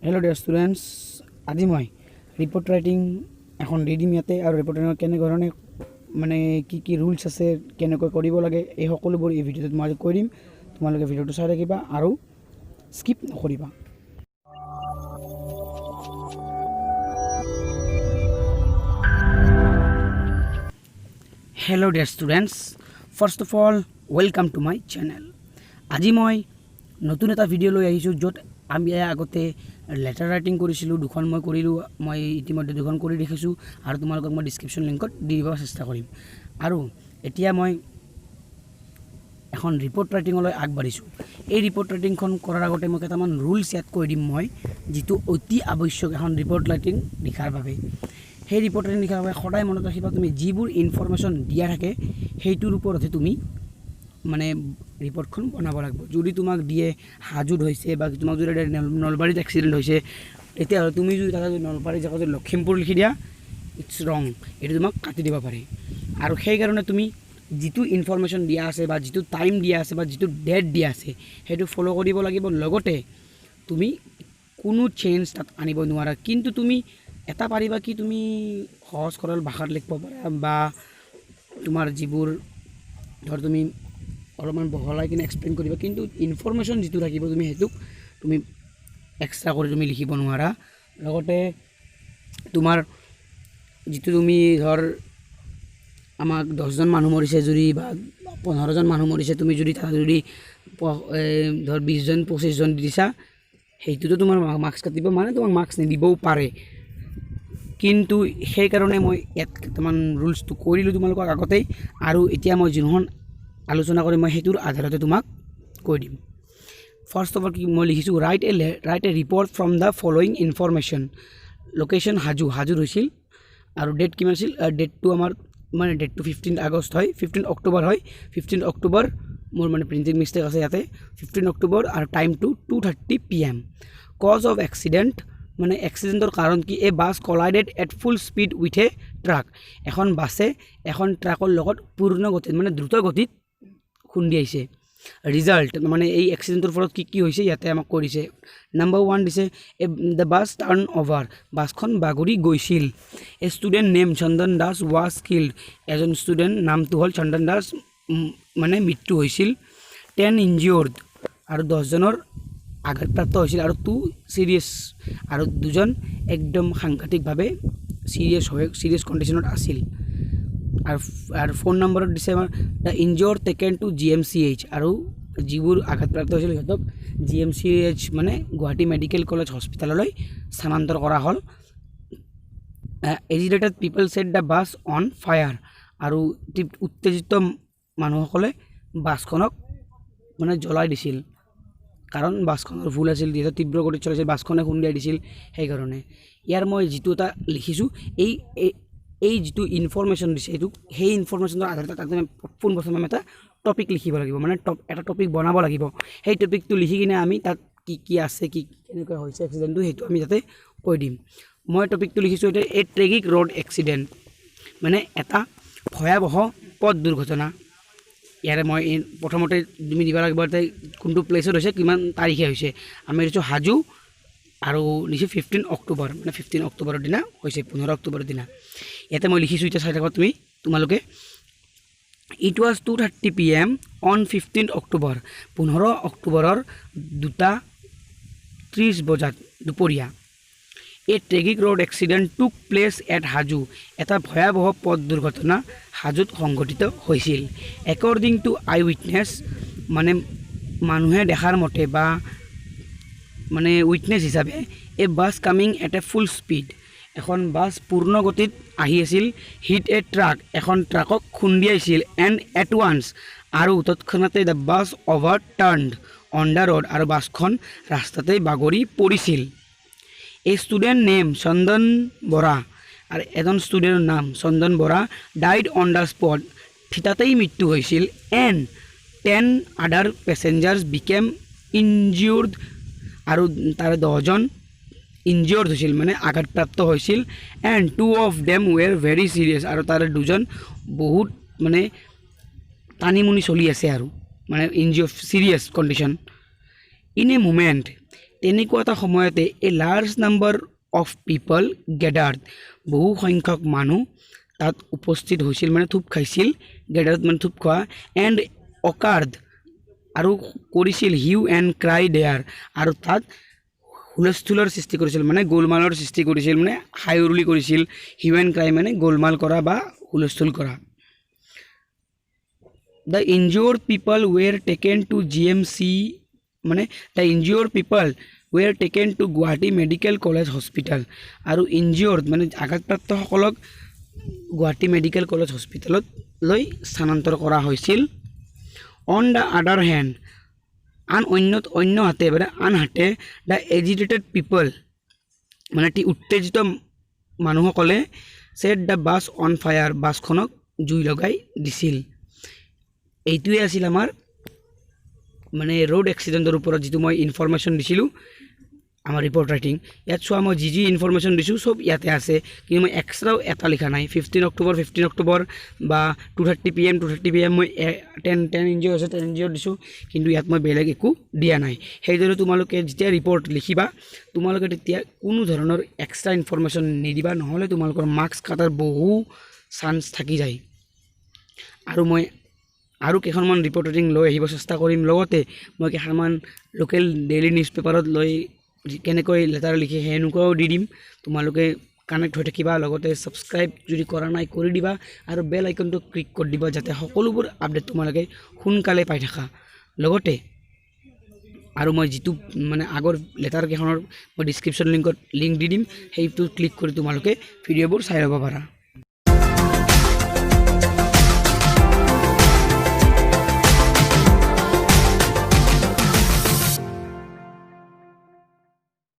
Hello' dear students, আজি মই report writing এখন দি দিম ইয়াতে। আৰু ৰিপৰ্ট ৰাইটিঙত কেনেধৰণে, মানে কি কি ৰুলছ আছে, কেনেকৈ কৰিব লাগে, এই সকলোবোৰ এই ভিডিঅ'টোত মই আজি কৈ দিম। তোমালোকে ভিডিঅ'টো চাই থাকিবা আৰু স্কিপ নকৰিবা। Hello dear students, first of all welcome to my channel. আজি মই নতুন এটা ভিডিঅ' লৈ আহিছোঁ, য'ত আমি ইয়াৰ আগতে লেটাৰ ৰাইটিং কৰিছিলোঁ। দুখন মই কৰিলোঁ, মই ইতিমধ্যে দুখন কৰি দেখিছোঁ আৰু তোমালোকক মই ডিছক্ৰিপশ্যন লিংকত দি দিব চেষ্টা কৰিম। আৰু এতিয়া মই এখন ৰিপৰ্ট ৰাইটিঙলৈ আগবাঢ়িছোঁ। এই ৰিপৰ্ট ৰাইটিংখন কৰাৰ আগতে মই কেইটামান ৰুলছ ইয়াত কৈ দিম মই, যিটো অতি আৱশ্যক এখন ৰিপৰ্ট ৰাইটিং লিখাৰ বাবে। সেই ৰিপৰ্ট ৰাইটিং লিখাৰ বাবে সদায় মনত ৰাখিবা, তুমি যিবোৰ ইনফৰমেশ্যন দিয়া থাকে, সেইটোৰ ওপৰতহে তুমি মানে ৰিপৰ্টখন বনাব লাগিব। যদি তোমাক দিয়ে হাজোত হৈছে বা তোমাক যদি দিয়ে নলবাৰীত এক্সিডেণ্ট হৈছে, তেতিয়াহ'লে তুমি যদি তাতে যদি নলবাৰী জেগাত যদি লখিমপুৰ লিখি দিয়া, it's wrong, এইটো তোমাক কাটি দিব পাৰে। আৰু সেইকাৰণে তুমি যিটো ইনফৰমেশ্যন দিয়া আছে বা যিটো টাইম দিয়া আছে বা যিটো ডেট দিয়া আছে, সেইটো ফ'ল' কৰিব লাগিব। লগতে তুমি কোনো চেঞ্জ তাত আনিব নোৱাৰা। কিন্তু তুমি এটা পাৰিবা কি, তুমি সহজ সৰল ভাষাত লিখিব পাৰা বা তোমাৰ যিবোৰ ধৰ তুমি অলপমান বহলাই কিনে এক্সপ্লেইন কৰিবা। কিন্তু ইনফৰমেশ্যন যিটো থাকিব, তুমি সেইটোক তুমি এক্সট্ৰা কৰি তুমি লিখিব নোৱাৰা। লগতে তোমাৰ যিটো তুমি ধৰ আমাক 10জন মানুহ মৰিছে যদি বা 15জন মানুহ মৰিছে, তুমি যদি তাত যদি ধৰ 20জন 25জন দি দিছা, সেইটোতো তোমাৰ মাৰ্কছ কাটিব, মানে তোমাক মাৰ্কছ নিদিবও পাৰে। কিন্তু সেইকাৰণে মই ইয়াত কেইটামান ৰুলছটো কৈ দিলোঁ তোমালোকক আগতেই। আৰু এতিয়া মই যোনখন আলোচনা কৰিম, মই সেইটোৰ আধাৰতে তোমাক কৈ দিম। ফাৰ্ষ্ট অফ অল কি মই লিখিছোঁ, write a report from the following information. Location Hajo, হাজোত হৈছিল। আৰু ডেট কিমান আছিল? ডেটটো আমাৰ মানে ডেটটো 15 আগষ্ট হয়, 15 অক্টোবৰ হয়, 15 অক্টোবৰ। মোৰ মানে প্ৰিণ্টিং মিষ্টেক আছে ইয়াতে। 15 অক্টোবৰ আৰু টাইমটো 2:30 p.m. Cause of accident, মানে এক্সিডেণ্টৰ কাৰণ কি? A bus collided at full speed with a truck. এখন বাছে এখন ট্ৰাকৰ লগত পূৰ্ণ গতিত, মানে দ্ৰুত গতিত খুন্দিয়াইছে। ৰিজাল্ট, মানে এই এক্সিডেণ্টৰ ফলত কি কি হৈছে, ইয়াতে আমাক কৈ দিছে। নাম্বাৰ ওৱান দিছে, a the bus turn over, বাছখন বাগৰি গৈছিল। A student name Chandan Das was killed. এজন ষ্টুডেণ্ট, নামটো হ'ল চন্দন দাস, মানে মৃত্যু হৈছিল। 10 ইনজিয়ৰ্ড, আৰু 10জনৰ আঘাতপ্ৰাপ্ত হৈছিল। আৰু টু চিৰিয়াছ, আৰু দুজন একদম সাংঘাতিকভাৱে চিৰিয়াছ হৈ চিৰিয়াছ কণ্ডিশ্যনত আছিল। আৰু ফোন নম্বৰত দিছে আমাৰ, the injured taken to GMCH. আৰু যিবোৰ আঘাতপ্ৰাপ্ত হৈছিল, সিহঁতক জিএমচিএইচ, মানে গুৱাহাটী মেডিকেল কলেজ হস্পিটেললৈ স্থানান্তৰ কৰা হ'ল। Agitated people set the bus on fire. আৰু উত্তেজিত মানুহসকলে বাছখনক মানে জ্বলাই দিছিল, কাৰণ বাছখনৰ ভুল আছিল, যিহেতু তীব্ৰ গতিত চলাইছিল, বাছখনে খুন্দিয়াই দিছিল সেইকাৰণে। ইয়াৰ মই যিটো এটা লিখিছোঁ, এই যিটো ইনফৰমেশ্যন দিছে, সেইটো সেই ইনফৰমেশ্যনৰ আধাৰত তাত আমি পোনপ্ৰথমে আমি এটা টপিক লিখিব লাগিব, মানে এটা টপিক বনাব লাগিব। সেই টপিকটো লিখি কিনে আমি তাত কি কি আছে, কি কেনেকুৱা হৈছে এক্সিডেণ্টটো, সেইটো আমি তাতে কৈ দিম। মই টপিকটো লিখিছোঁ এতিয়া, এ ট্ৰেগিক ৰোড এক্সিডেণ্ট, মানে এটা ভয়াৱহ পথ দুৰ্ঘটনা। ইয়াৰে মই এই প্ৰথমতে তুমি দিব লাগিব ইয়াতে কোনটো প্লেচত হৈছে, কিমান তাৰিখে হৈছে। আমি দিছোঁ হাজো আৰু দিছোঁ 15 অক্টোবৰ, মানে 15 অক্টোবৰৰ দিনা হৈছে, 15 অক্টোবৰৰ দিনা। ইয়াতে মই লিখিছোঁ, এতিয়া চাই থাকা তুমি তোমালোকে। It was 2:30 p.m. on 15 October, 15 অক্টোবৰৰ 2টা 30 বজাত দুপৰীয়া। A tragic road accident took place at Hajo. এটা ভয়াৱহ পথ দুৰ্ঘটনা হাজোত সংঘটিত হৈছিল। একৰ্ডিং টু আই উইটনেছ, মানে মানুহে দেখাৰ মতে বা মানে উইটনেছ হিচাপে, a bus coming at a full speed, এখন বাছ পূৰ্ণ গতিত আহি আছিল, হিট এ ট্ৰাক, এখন ট্ৰাকক খুন্দিয়াইছিল, এণ্ড এট ওৱান্স, আৰু তৎক্ষণাতে, the bus overturned on the road, আৰু বাছখন ৰাস্তাতেই বাগৰি পৰিছিল। A student name Chandan Bora, আৰু এজন ষ্টুডেণ্টৰ নাম চন্দন Bora, died on the spot, থিতাতেই মৃত্যু হৈছিল, and 10 other passengers became injured, আৰু তাৰে 10জন ইনজিয়ৰ্ড হৈছিল, মানে আঘাতপ্ৰাপ্ত হৈছিল, and two of them were very serious, আৰু তাৰে দুজন বহুত মানে টানিমুনি চলি আছে আৰু মানে injure serious condition. In a moment, তেনেকুৱা এটা সময়তে a large number of people gathered, বহু সংখ্যক মানুহ তাত উপস্থিত হৈছিল, মানে থূপ খাইছিল। গেডাৰ্ড মানে থূপ খোৱা। এণ্ড অকাৰ্ড, আৰু কৰিছিল, হিউ এণ্ড ক্ৰাই there, আৰু তাত হুলস্থুলৰ সৃষ্টি কৰিছিল, মানে গোলমালৰ সৃষ্টি কৰিছিল, মানে হাই উৰুলি কৰিছিল। হিউ এণ্ড ক্ৰাই মানে গোলমাল কৰা বা হুলস্থুল কৰা। The injured people were taken to GMC, মানে the injured people were taken to Guwahati Medical College Hospital. আৰু ইনজিয়ৰ্ড মানে আঘাতপ্ৰাপ্তসকলক গুৱাহাটী মেডিকেল কলেজ হস্পিটেলত লৈ স্থানান্তৰ কৰা হৈছিল। অন the আদাৰ হেণ্ড, আন অন্য অন্যহাতে, মানে আনহাতে, the agitated পিপল, মানে অতি উত্তেজিত মানুহসকলে, set the bus on fire, বাছখনক জুই লগাই দিছিল। এইটোৱে আছিল আমাৰ মানে ৰোড এক্সিডেণ্টৰ ওপৰত যিটো মই ইনফৰমেশ্যন দিছিলোঁ, আমাৰ ৰিপৰ্ট ৰাইটিং। ইয়াত চোৱা, মই যি যি ইনফৰমেশ্যন দিছোঁ চব ইয়াতে আছে, কিন্তু মই এক্সট্ৰাও এটা লিখা নাই। 15 অক্টোবৰ, 15 অক্টোবৰ বা 2:30 PM, 2:30 PM মই 10 ইনজিয়ৰ্ড আছে, 10 ইনজিয়ৰ্ড দিছোঁ, কিন্তু ইয়াত মই বেলেগ একো দিয়া নাই। সেইদৰে তোমালোকে যেতিয়া ৰিপৰ্ট লিখিবা, তোমালোকে তেতিয়া কোনো ধৰণৰ এক্সট্ৰা ইনফৰমেশ্যন নিদিবা, নহ'লে তোমালোকৰ মাৰ্কছ কাটাৰ বহু চান্স থাকি যায়। আৰু মই আৰু কেইখনমান ৰিপৰ্ট ৰাইটিং লৈ আহিব চেষ্টা কৰিম। লগতে মই কেইখনমান লোকেল ডেইলি নিউজ পেপাৰত লৈ কেনেকৈ লেটাৰ লিখে সেনেকুৱাও দি দিম। তোমালোকে কানেক্ট হৈ থাকিবা। লগতে ছাবস্ক্ৰাইব যদি কৰা নাই, কৰি দিবা আৰু বেল আইকনটো ক্লিক কৰি দিবা, যাতে সকলোবোৰ আপডেট তোমালোকে সোনকালে পাই থাকা। লগতে আৰু মই যিটো মানে আগৰ লেটাৰ কেইখনৰ মই ডিছক্ৰিপশ্যন লিংকত লিংক দি দিম, সেইটো ক্লিক কৰি তোমালোকে ভিডিঅ'বোৰ চাই ল'ব পাৰা।